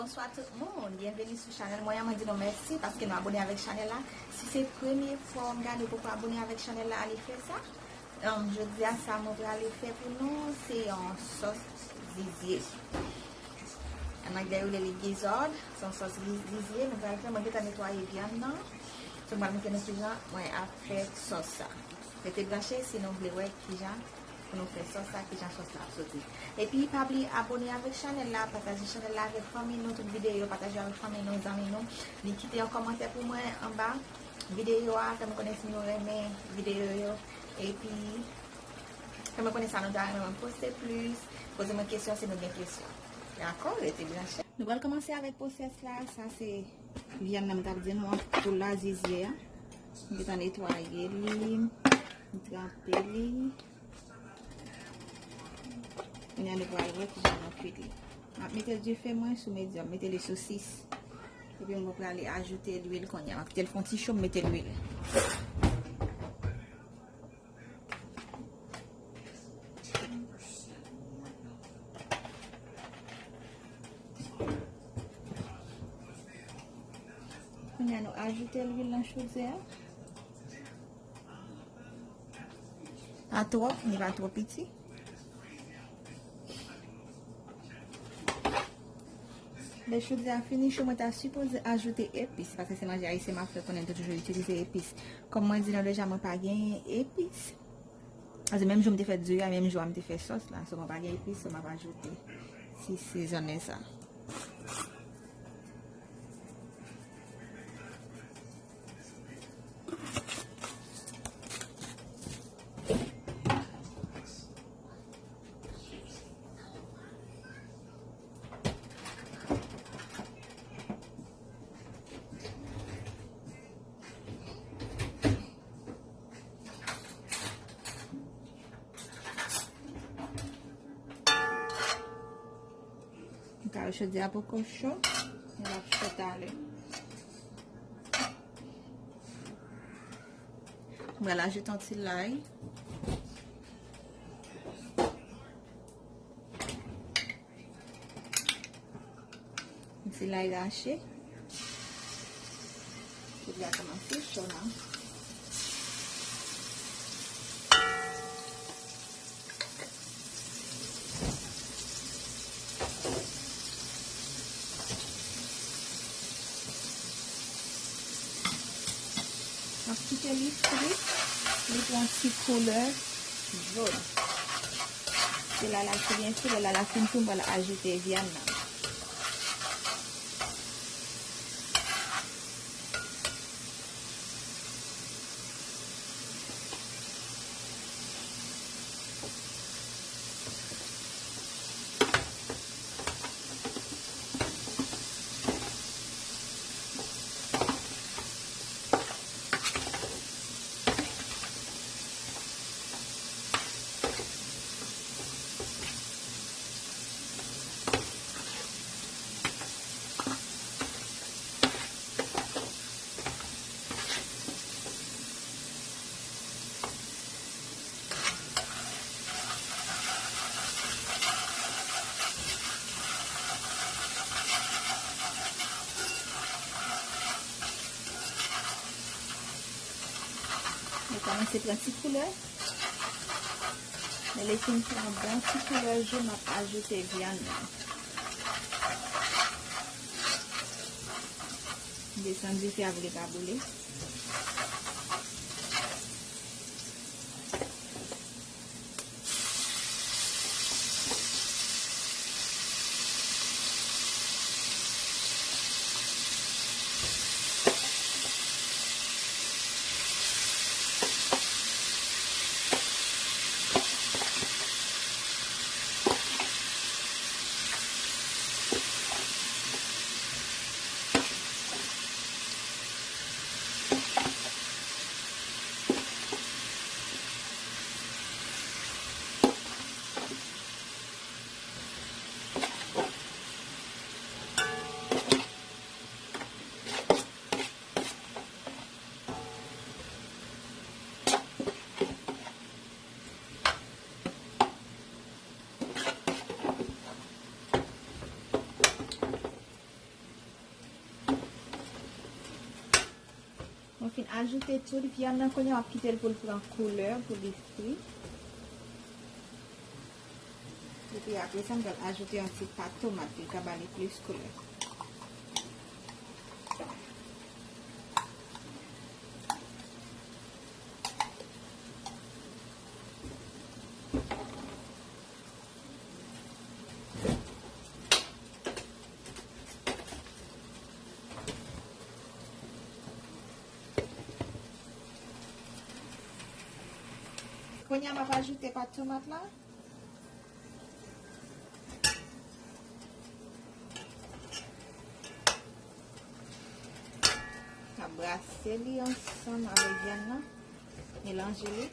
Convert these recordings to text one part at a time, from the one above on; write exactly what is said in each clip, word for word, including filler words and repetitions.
Bonswa tout moun, byenveni sou chanèl mwen an. Mwen di nou mèsi paske nou abone avèk chanèl la. Si se premye fwa w ap gade, ou poko abone avèk chanèl la, ale fè sa. Em, jodi a, sa mwen prale fè pou nou, se yon sòs zizye. An anglè, yo rele li gizzard. Se yon sòs zi- zizye. Mwen pral fè, mwen gentan netwaye vyann nan. So, mwen pral montre nou kijan mwen ap fè sòs sa. Rete branche si nou vle wè kijan pou nou fè sòs sa, kijan sòs la ap soti. Epi, pa bliye abone avèk chanèl la, pataje chanèl la avèk fanmi nou, tout videyo, pataje avèk fanmi nou, zanmi nou. Li kite yon kòmantè pou mwen anba videyo a, fè mwen konnen si nou renmen videyo yo. Epi, fè mwen konnen sa nou ta renmen mwen poste plis. Poze mwen kesyon si nou gen kesyon. Dakò, rete branche. Nou pral kòmanse avèk pwosès la. Sa se vyann nan m t ap di nou an, poul la, zizye a. M gentan netwaye li, m tranpe li. Kounye a nou pral wè kijan nou kuit li. M ap mete dife mwen sou medyòm, mete li sou sis. Epi mwen prale ajoute lwil kounye a. M ap kite l fè yon ti cho, m mete lwil. Kounye a nou ajoute lwil nan chodyè a. Pa twòp, li pa twò piti. Lè chodyè a fini cho, mwen ta sipoze ajoute epis, paske se manje ayisyen m ap fè, konnen m te toujou itilize epis. Kòm mwen di nou deja, mwen pa genyen epis. Paske menm jou m te fè diri a, menm jou a m te fè sòs la. So, mwen pa gen epis, so m ap ajoute ti sezonnen sa. Kare chodyè a poko cho, men l ap cho talè. Mwen pral ajoute yon ti lay. Yon ti lay rache. Epi l a kòmanse cho la. M ap kite li fri, li pran ti koulè jòn. Se la l ap byen fri, lè la l ap fin fri, m pral ajoute vyann nan. Li kòmanse pran ti koulè. Lè li fin pran bon ti koulè jòn, m ap ajoute vyann nan. Desann dife a pou li pa boule. Fin ajoute tout vyann nan, kounye a m ap kite l pou l pran koulè, pou li fri. Epi apre sa, m pral ajoute yon ti pat tomat pou l ka ba li plis koulè. Kounye a, m ap ajoute pat tomat la. M ap brase li ansanm avèk vyann nan. Melanje li.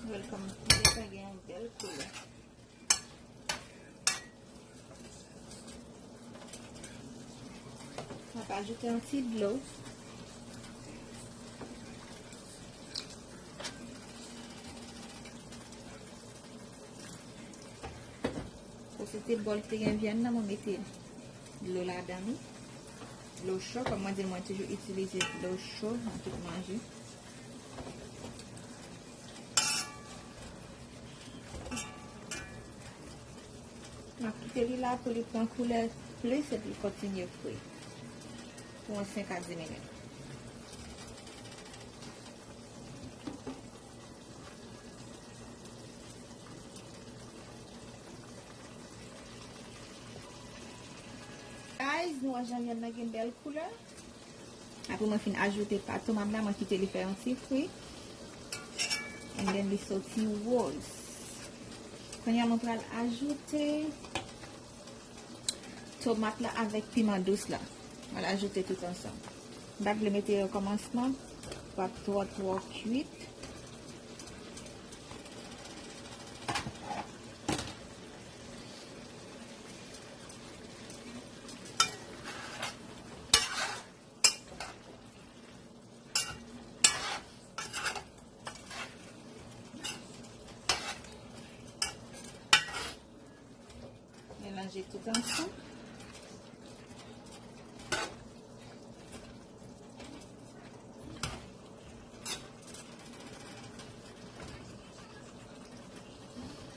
Welcome. Deja gen yon bèl koulè. M ap ajoute yon ti dlo. Pou se te bòl ki te gen vyann nan, mwen mete dlo ladan li. Dlo cho, kòm mwen di, mwen toujou itilize dlo cho nan tout manje. M ap kite li la pou li pran koulè plis epi kontinye fri pou yon senk a dis minit. Guys, nou wè jan vyann nan gen bèl koulè. Apre mwen fin ajoute pat tomat la, mwen kite li fè yon ti fri. And then li soti woz. Kounye a mwen pral ajoute tomat la avèk piman dous la. Mwen ajoute tout ansanm. M pa vle mete yo kòmansman, pou pa twò twò kuit. Melanje tout ansanm.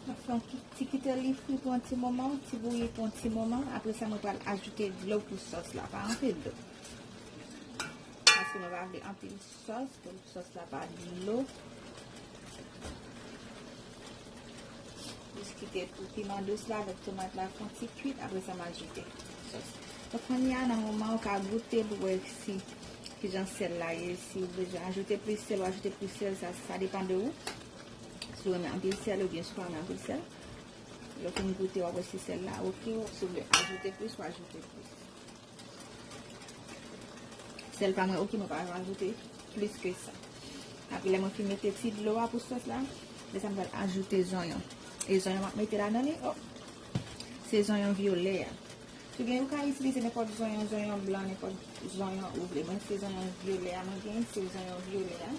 Mwen fè yon ti, ti kite li fri pou yon ti moman, ti bouyi pou yon ti moman. Apre sa, mwen pral ajoute dlo pou sòs la. Pa anpil dlo. Paske mwen pa vle anpil sòs, pou sòs la pa dlo. Jis kite pou piman dous la avèk tomat la fè yon ti kuit, apre sa m ajoute sòs. Donk, kounye a, nan moman ou ka goute pou wè si, kijan sèl la ye, si ou bezwen ajoute plis sèl, ou ajoute plis sèl, sa, sa depann de ou. Si ou renmen anpil sèl oubyen si ou pa renmen anpil sèl. Lè w fin goute, w ap wè si sèl la oke, si ou vle ajoute plis, ou ajoute plis. Sèl pa mwen, oke, mwen pa rajoute plis ke sa. Apre, lè mwen fin mete ti dlo a pou sòs la, lè sa m pral ajoute zonyon. E zonyon m ap mete ladan li, o, se zonyon vyolè a. Si w gen, ou ka itilize nenpòt zonyon, zonyon blan, nenpòt zonyon ou vle. Mwen, se zonyon vyolè a mwen gen, se zonyon vyolè a.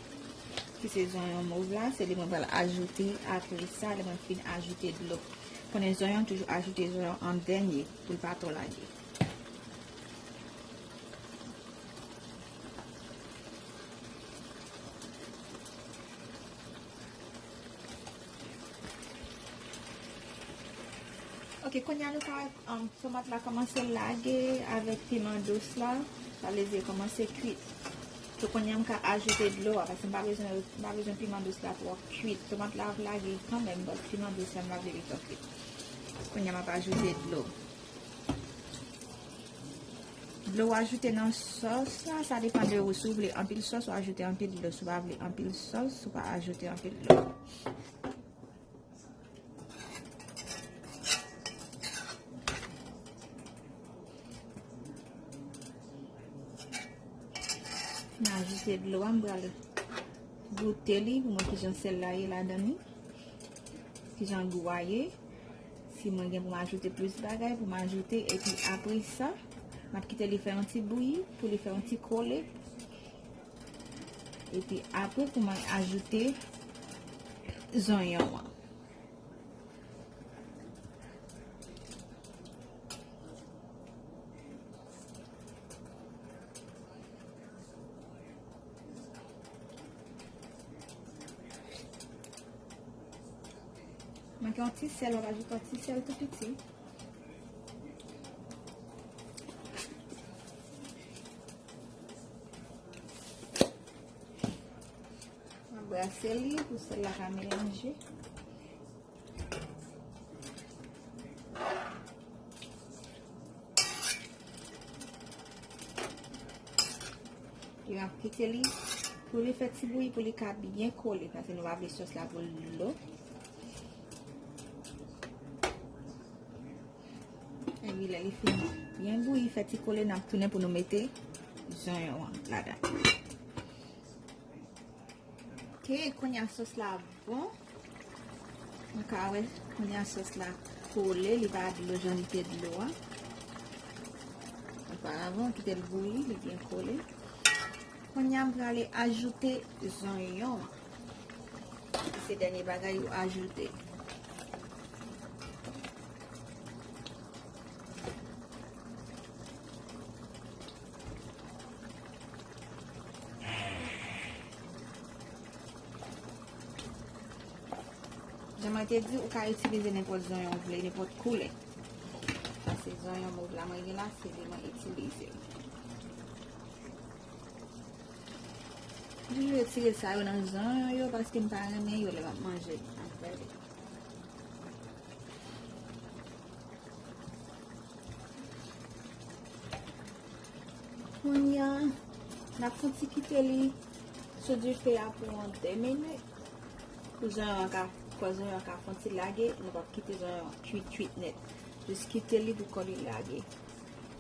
Ki se zonyon mov la, se li mwen pral ajoute apre sa, lè mwen fin ajoute dlo. Konnen zonyon, toujou ajoute zonyon an dènye pou l pa twò lage. Ok, kounye a nou ka wè, um, tomat la kòmanse lage avèk piman dous la. Sa vle di kòmanse kuit. So, kounye a m ka ajoute dlo a, paske m pa bezwen, m pa bezwen piman dous la twò kuit. Tomat la ap lage kanmenm, but piman dous la m pa vle li twò kuit. Kounye a m ap ajoute dlo. Dlo w ajoute nan sòs la, sa depann de ou. Si w vle anpil sòs, ou ajoute anpil dlo. Si w pa vle anpil sòs, ou pa ajoute anpil dlo. M ajoute dlo a, m pral goute li pou mwen kijan sèl la ye ladan li, kijan gou a ye. Si mwen gen pou m ajoute plis bagay, pou m ajoute, epi apre sa, M ap kite li fè yon ti bouyi pou li fè yon ti kole. Epi apre pou mwen ajoute zonyon an. Manke yon ti sèl, w ap ajoute yon ti sèl tou piti. M ap brase li pou sèl la ka melanje. Epi m ap kite li pou li fè ti bouyi pou li ka byen kole, paske nou pa vle sòs la pou l dlo. Epi lè li fin byen bouyi, fè ti kole, n ap tounen pou nou mete zonyon an ladan. Ok, kounye a sòs la bon. Nou ka wè, kounye a sòs la kole, li pa dlo jan li te dlo a. Oparavan, kite l bouyi, li byen kole. Kounye a, m prale ajoute zonyon an. Se dènye bagay ou ajoute. Jan mwen te di, ou ka itilize nenpòt zonyon w vle, nenpòt koulè. Sa se zonyon mov la mwen gen la, se li mwen itilize. Mwen retire sa yo nan zonyon yo paske m pa renmen yo lè m ap manje avè li. Kounye a, n ap fouti kite li sou dife a pou yon de minit. Pou zonyon an ka, pou zonyon an ka fè yon ti lage, nou p ap kite zonyon an kwit kwit nèt. Jis kite li pou kò li lage.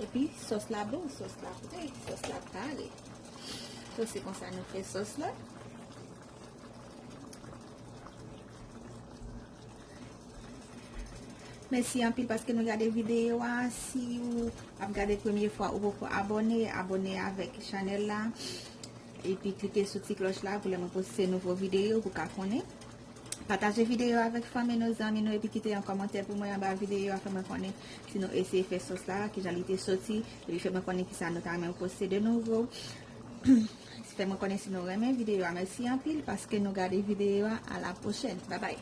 Epi, sòs la bon, sòs la pre, sòs la pare. So, se konsa nou fè sòs la. Mèsi anpil paske nou gade videyo a. Si w ap gade premye fwa, ou poko abòne, abòne avèk chanèl la. Epi klike sou ti klòch la pou lè mwen poste nouvo videyo pou ka konnen. Pataje videyo avèk fanmi nou, zanmi nou, epi kite yon kòmantè pou mwen anba videyo a, fè mwen konnen si nou eseye fè sòs la, kijan li te soti, epi fè mwen konnen kisa nou ta renmen poste de nouvo. Fè mwen konnen si nou renmen videyo a. Mèsi anpil paske nou gade videyo a. A la pwochèn. Babay.